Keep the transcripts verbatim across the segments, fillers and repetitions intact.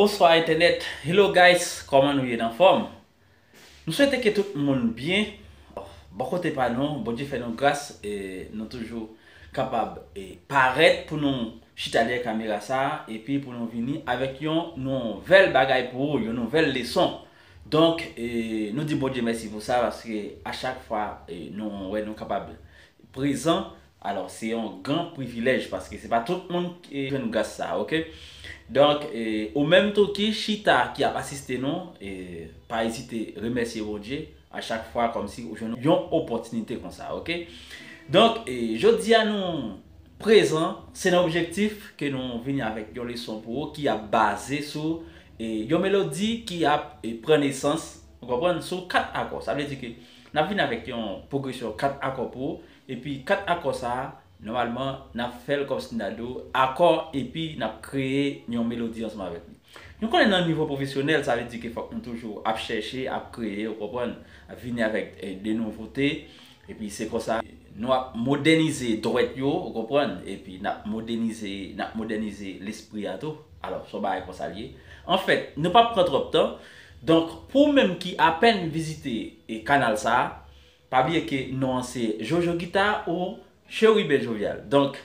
Bonswa entènèt. Hello guys, kòman nou ye, n anfòm? Nou swete ke tout moun byen. Bò kote pa nou, Bondye fè nou gras e nou toujou kapab e parèt pou nou chita dèyè kamera sa a, epi pou nou vini avèk yon nouvèl bagay pou ou, yon nouvèl leson. Donk, e, nou di Bondye mèsi pou sa, paske a chak fwa e nou wè nou kapab prezan, alò, se yon gran privilèj, paske se pa tout moun ki jwenn gras sa a, oke? Donk, e, ou menm tou ki chita, ki ap asiste nou, e, pa ezite remèsye Bondye a chak fwa, kòmsi ou jwenn yon opòtinite konsa, oke? Donk, e, jodi a nou prezan, se nan objektif ke nou vini avèk yon leson pou ou ki ap baze sou e, yon melodi ki ap e, pran nesans, ou konprann, sou kat akò. Sa vle di ke n ap vin avèk yon pwogresyon kat akò pou ou, epi kat akò sa a, nòmalman, n ap fè l kòmsi n ta di w akò, epi n ap kreye yon melodi ansanm avèk li. Nou konnen nan nivo pwofesyonèl, sa vle di ke fòk nou toujou ap chèche, ap kreye, ou konprann, ap vini avèk e, de nouvote, epi se konsa, nou ap modènize dwèt yo, ou konprann, epi n ap modènize, n ap modènize lespri a tou. Alò, se yon bagay konsa l ye. Anfèt, nou p ap pran twòp tan. Donk, pou ou menm ki apèn vizite e kanal sa a, pa bliye ke non an se Jojo Gita ou Cheriben Jovial. Donk,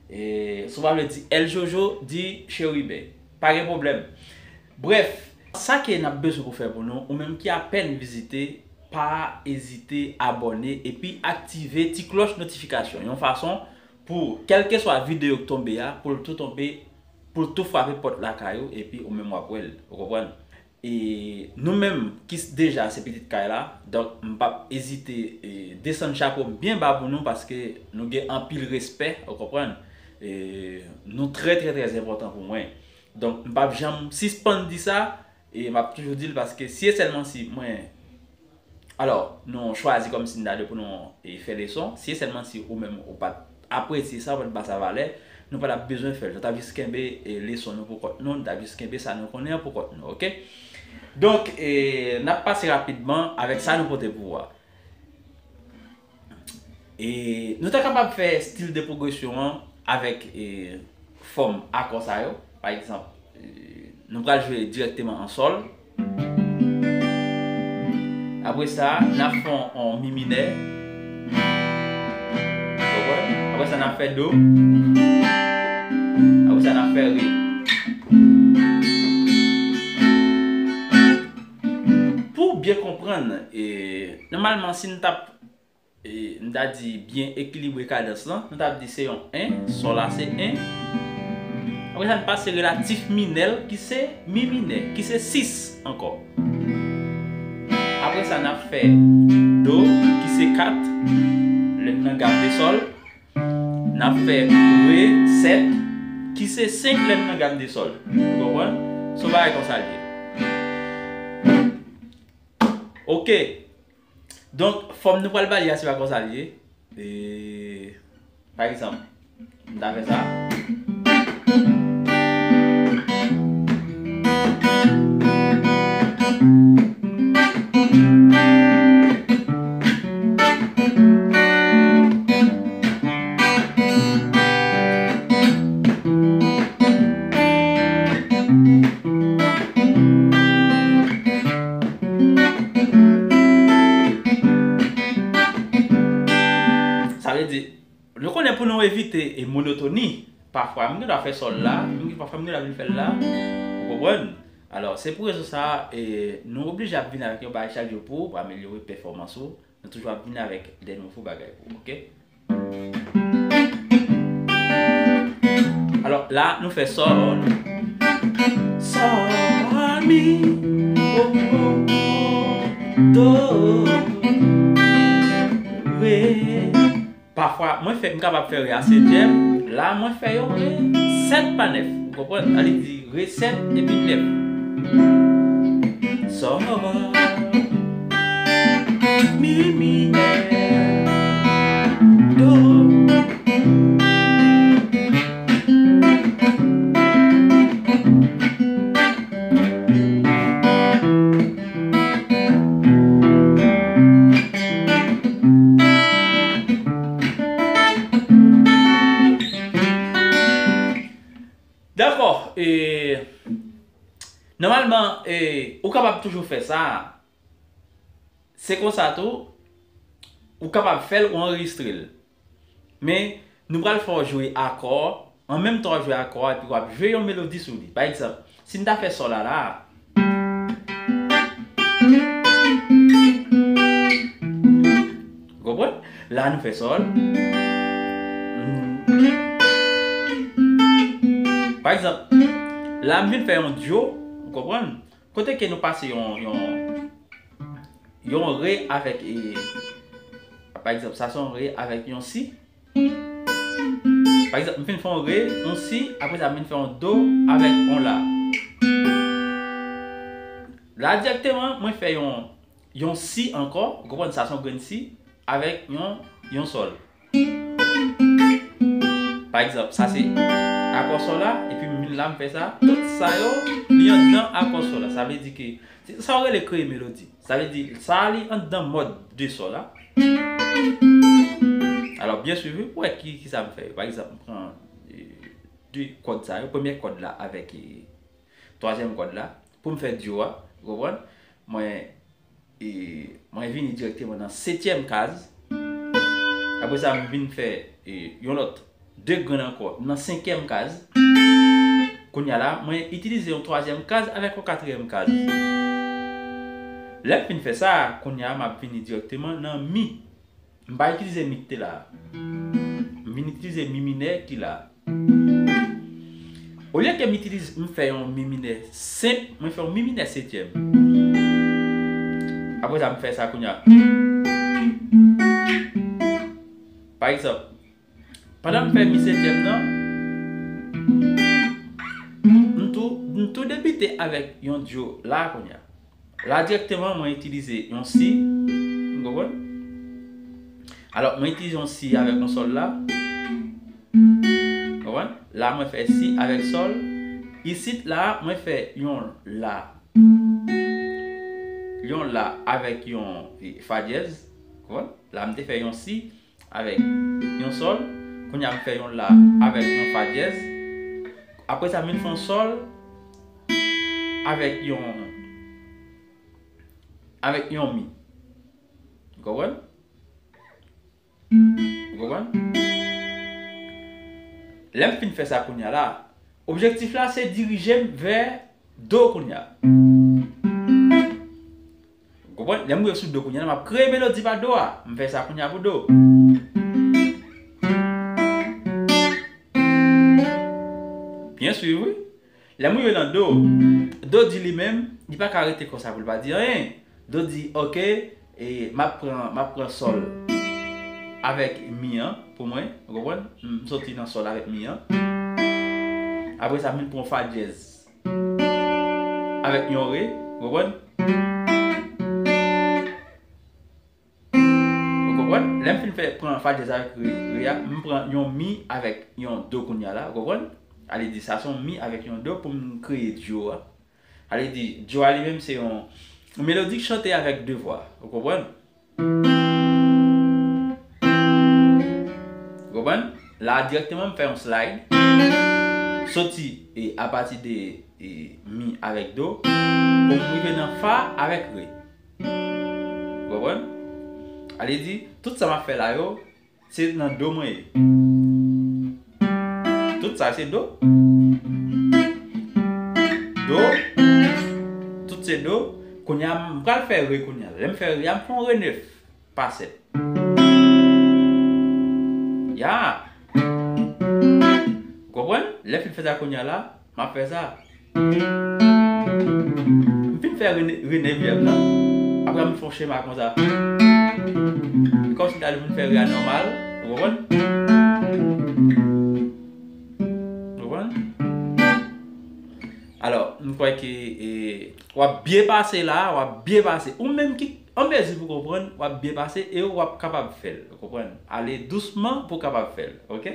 e, si w pa vle di El Jojo, di Cheriben. Pa gen pwoblèm. Brèf, sa ke n ap bezwen pou fè pou nou, ou menm ki apèn vizite, pa ezite abòne epi aktive ti klòch notifikasyon. Yon fason pou, kèlkeswa videyo k tonbe a, pou l tou tonbe, pou l tou frape pòt lakay ou, epi ou menm w ap wè l. Ou konprann? E nou menm ki s- deja se pitit kay la, donk m p ap ezite e, desann chapo m byen ba pou nou paske nou gen anpil respè, ou konprann? E nou trè, trè, trè enpòtan pou mwen. Donk, m p ap janm sispann di sa, e m ap toujou di l paske si e sèlman si mwen, alò, nou chwazi kòmsi n ta di pou nou e, fè leson, si e sèlman si ou menm ou pa t apresye sa, ou pa t ba sa valè, nou pa t ap bezwen fè l. Nou t ap jis kenbe e, leson nou pou kont nou, nou t ap jis kenbe sa nou konnen an pou kont nou, oke? Donk, e, n ap pase rapidman avèk sa nou pote pou ou a. E nou ta kapab fè stil de pwogresyon an avèk e, fòm akò sa yo. Pa egzanp, e, nou pral jwe dirèkteman an sòl. Apre sa, n ap fè yon mi minè. Konprann? Apre sa, n ap fè do. Apre sa, n ap fè re. Pou byen konprann, e, nòmalman, si n t ap, e, n ta di byen ekilibre kadans lan, nou t ap di se yon en, sòl la se en. Apre sa, n pase relatif minè l, ki se mi minè, ki se sis ankò. Apre sa, n ap fè do, ki se kat, lè n nan gam de sòl. N ap fè re, sèt, ki se senk lè n nan gam de sòl. Ou konprann? Se yon bagay konsa l ye. Oke. Donk, fòm nou pral ba li a, se pa konsa l ye. E, pa egzanp, m ta fè sa. Sa vle di, nou konnen pou nou evite e monotoni, pafwa m gen dwa fè sòl la, m gen, pafwa m gen dwa vin fè l la, ou konprann? Alò, se pou rezon sa a, e, nou oblije ap vin avèk yon bagay chak jou pou, pou amelyore pèfòmans ou. Nou toujou ap vin avèk de nouvo bagay pou ou, oke? Alò, la, nou fè sòl. Sòl, mi, o, o, o, do, re. Pafwa, mwen fè, m kapab fè re a setyèm. La, mwen fè yon re sèt pa nèf. Ou konprann? Sa vle di re sèt epi nèf. Sòl, mi minè, do. Dakò, e, Nòmalman, e, ou kapab toujou fè sa. Se konsa tou, ou kapab fè l, ou anrejistre l. Men, nou pral fè w jwe akò, an menm tan w ap jwe akò a, epi w ap jwe yon melodi sou li. Pa egzanp, si n ta fè sòl la la, ou konprann? La, nou fè sòl. Pa egzanp, la, m vin fè yon dyo, ou konprann? Kote ke nou pase yon, yon, yon re avèk, e, pa egzanp, sa se yon re avèk yon si. Pa egzanp, m fin fè yon re, yon si, apre sa, m vin fè yon do avèk yon la. La, dirèkteman, mwen fè yon, yon si ankò, ou konprann, sa se yon grenn si, avèk yon, yon sòl. Pa egzanp, sa se akò sòl la, epi m vin la, m fè sa. Tout sa yo, li anndan akò sòl la. Sa vle di ke, se sa yo rele kreye melodi. Sa vle di, sa li anndan mòd de sòl la. Alò, byen swiv, wi, pou wè ki, ki sa m fè. Pa egzanp, m pran, e, de kòd sa yo. Premye kòd la avèk, e, twazyèm kòd la. Pou m fè dyo a, ou konprann? Mwen, e, mwen vini dirèkteman nan setyèm kaz. Apre sa, m vin fè, e, yon lòt de grenn ankò nan senkyèm kaz. Kounye a la, mwen itilize yon twazyèm kaz avèk yon katriyèm kaz. Lè m fin fè sa, kounye a, m ap vini dirèkteman nan mi. M pa itilize mi ki te la a. M vin itilize mi minè ki la a. Olye ke m itilize, m fè yon mi minè senp, mwen fè yon mi minè setyèm. Apre sa, m fè sa kounye a. Pa egzanp, pandan m fè mi setyèm nan, m tou, m tou debite avèk yon dyo la kounye a. La, dirèkteman, mwen itilize yon si. Ou konprann? Alò, mwen itilize yon si avèk yon sòl la. Ou konprann? La, mwen fè si avèk sòl. Isit la, mwen fè yon la. Yon la avèk yon, e, fa dyèz. Ou konprann? La, m te fè yon si avèk yon sòl. Kounye a, m fè yon la avèk yon fa dyèz. Apre sa, m vin fè yon sòl avèk yon, avèk yon mi. Ou konprann? Ou konprann? Lè m fin fè sa kounye a la, objektif la se dirije m vè do kounye a. Ou konprann? Lè m rive sou do kounye a la, m ap kreye melodi pa do a. M fè sa kounye a pou do. Byen swiv, wi. Lè m rive nan do, do di li menm, li pa ka rete konsa pou l pa di anyen. Do di, oke, e, m ap pran, m ap pran sòl avèk mi an pou mwen, ou konprann? M soti nan sòl avèk mi an. Apre sa, m vin pran fa dyèz avèk yon re, ou konprann? Ou konprann? Lè m fin fè, pran fa dyèz avèk re, re a, m pran yon mi avèk yon do kounye a la, ou konprann? Ale di sa se yon mi avèk yon do pou m kreye dyo a. Ale di, dyo a li menm se yon, yon melodi k chante avèk de vwa, ou konprann? Ou konprann? La, dirèkteman, m fè yon slide. Soti, e, apati de, e, mi avèk do, pou m rive nan fa avèk re. Ou konprann? Ale di, tout sa m ap fè la yo, se nan do mwen ye. Tout sa se do. Do. Tout se do. Kounye a, m pral fè re kounye a. Lè m fè re a, m fè yon re nèf pa sèt. Ya. Ou konprann? Lè m fin fè sa kounye a la, m ap fè sa. M fin fè re, re nevyèm nan. Apre m fè yon chema konsa. Kòmsi m ta vin fè re a nòmal. Ou konprann? Ou konprann? Alò, m kwè ke, e, w ap byen pase la, w ap byen pase. Ou menm ki an mezi pou konprann, w ap byen pase e w ap kapab fè l. Ou konprann? Ale dousman pou w kapab fè l, oke?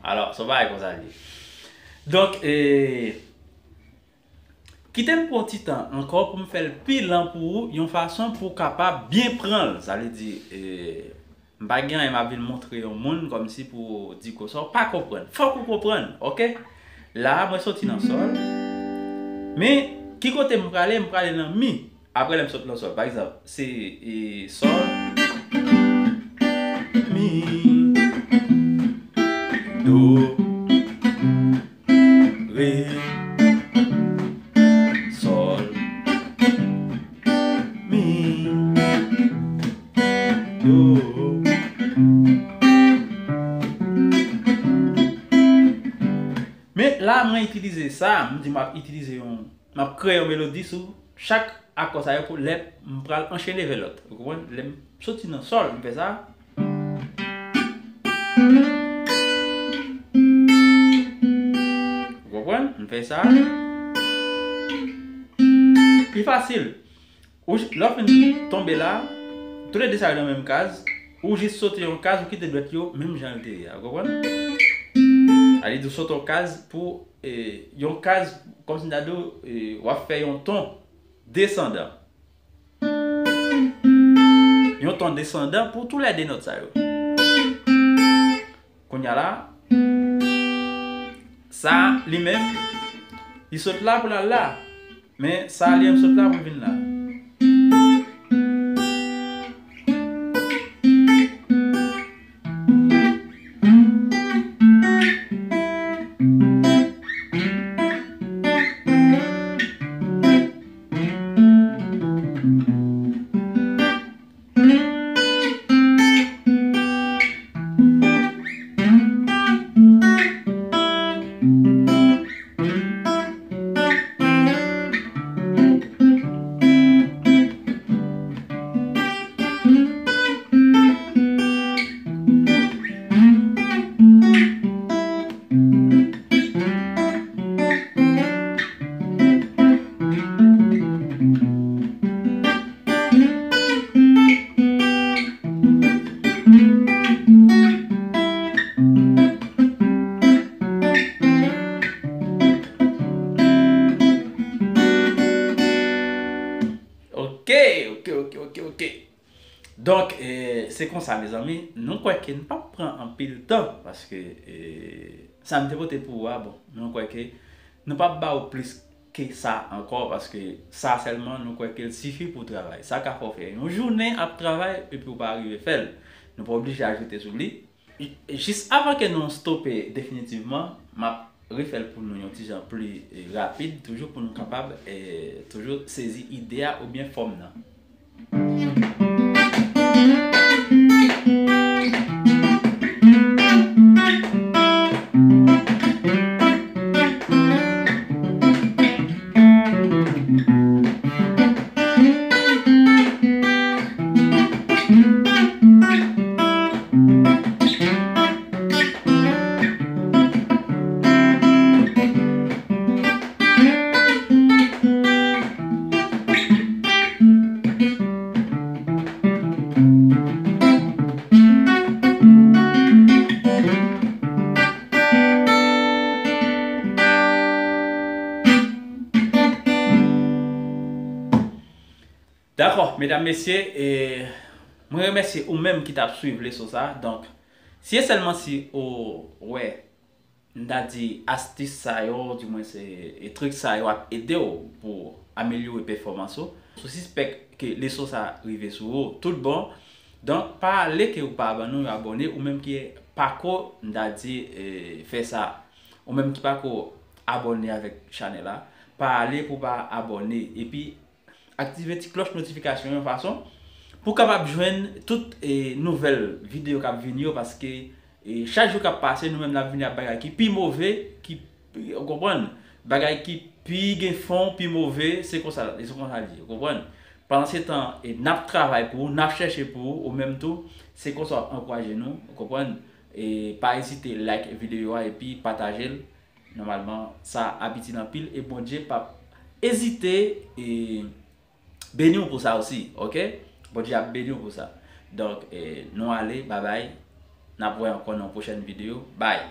Alò, se yon bagay konsa l ye. Donk, e, kite m pran yon ti tan ankò pou m fè l pi lan pou ou, yon fason pou w kapab byen pran l. Sa vle di, e, m pa gen anyen m ap vin montre yon moun kòmsi pou w di konsa w pa konprann. Fòk ou konprann, oke? La a, mwen soti nan sòl. Men, ki kote m prale? M prale nan mi. Apre, lè m sot nan sòl, pa egzanp, se, e, sòl, mi, do, re, sòl, mi, do. Men la, mwen itilize sa, m di m ap itilize yon, m ap kreye yon melodi sou chak akò sa yo pou lè m pral anchene vè lòt. Ou konprann? Lè m soti nan sòl, m fè sa. Ou konprann? M fè sa. Pi fasil. Ou j-, lè w fin tonbe la, toulede sa yo nan menm kaz, ou jis sote yon kaz, ou kite dwèt yo menm jan l te ye a, ou konprann? Sa vle di w sote yon kaz pou, e, yon kaz, kòmsi m ta di w, e, w ap fè yon ton desandan. Yon ton desandan pou toulede nòt sa yo. Kounye a la, sa a, li menm, li sot la pou l al la. Men sa a, li menm sot la pou l vin la. Ok, ok, ok, ok, ok. Donk, e, se konsa, mezanmi, nou kwè ke n p ap pran anpil tan, paske, e, sa m te pote pou ou a, bon, nou kwè ke nou p ap ba ou plis ke sa ankò, paske sa sèlman, nou kwè ke l sifi pou w travay. Sa ka fè w fè yon jounen ap travay, epi w pa rive fè l. Nou pa oblije ajoute sou li. Jis avan ke nou stope definitivman, m ap refè l pou nou yon ti jan pli, e, rapid, toujou pou nou kapab, e, toujou sezi ide a oubyen fòm nan. Dakò, medam, mesye, e mwen remèsye ou menm ki t ap swiv leson sa a. Donk, si e sèlman si ou wè, m ta di, astis sa yo, di mwen se, e trik sa yo ap ede w pou amelyore pèfòmans ou. Si w sispèk ke leson sa a rive sou ou, tout bon, donk, pa ale ke ou pa ban nou yon abòne, ou menm ki pako, m ta di, e, fè sa. Ou menm ki pako abòne avèk chanèl la, pa ale pou w pa abòne. Epi, aktive ti klòch notifikasyon yon fason pou w kapab jwenn tout, e, nouvèl videyo k ap vini yo, paske, e, chak jou k ap pase, nou menm n ap vini ak bagay ki pi move, ki, ou konprann? Bagay ki pi gen fon, pi move, se konsa, se konsa l ye, ou konprann? Pandansetan, e, n ap travay pou ou, n ap chèche pou ou, ou menm tou, se konsa w ap ankouraje nou, ou konprann? E pa ezite like videyo a epi pataje l. Nòmalman, sa ap itil anpil e Bondye p ap ezite, e, beni w pou sa osi, oke? Bondye ap beni w pou sa. Donk, e, nou ale, babay. N ap wè ankò nan yon pwochèn videyo. Bay!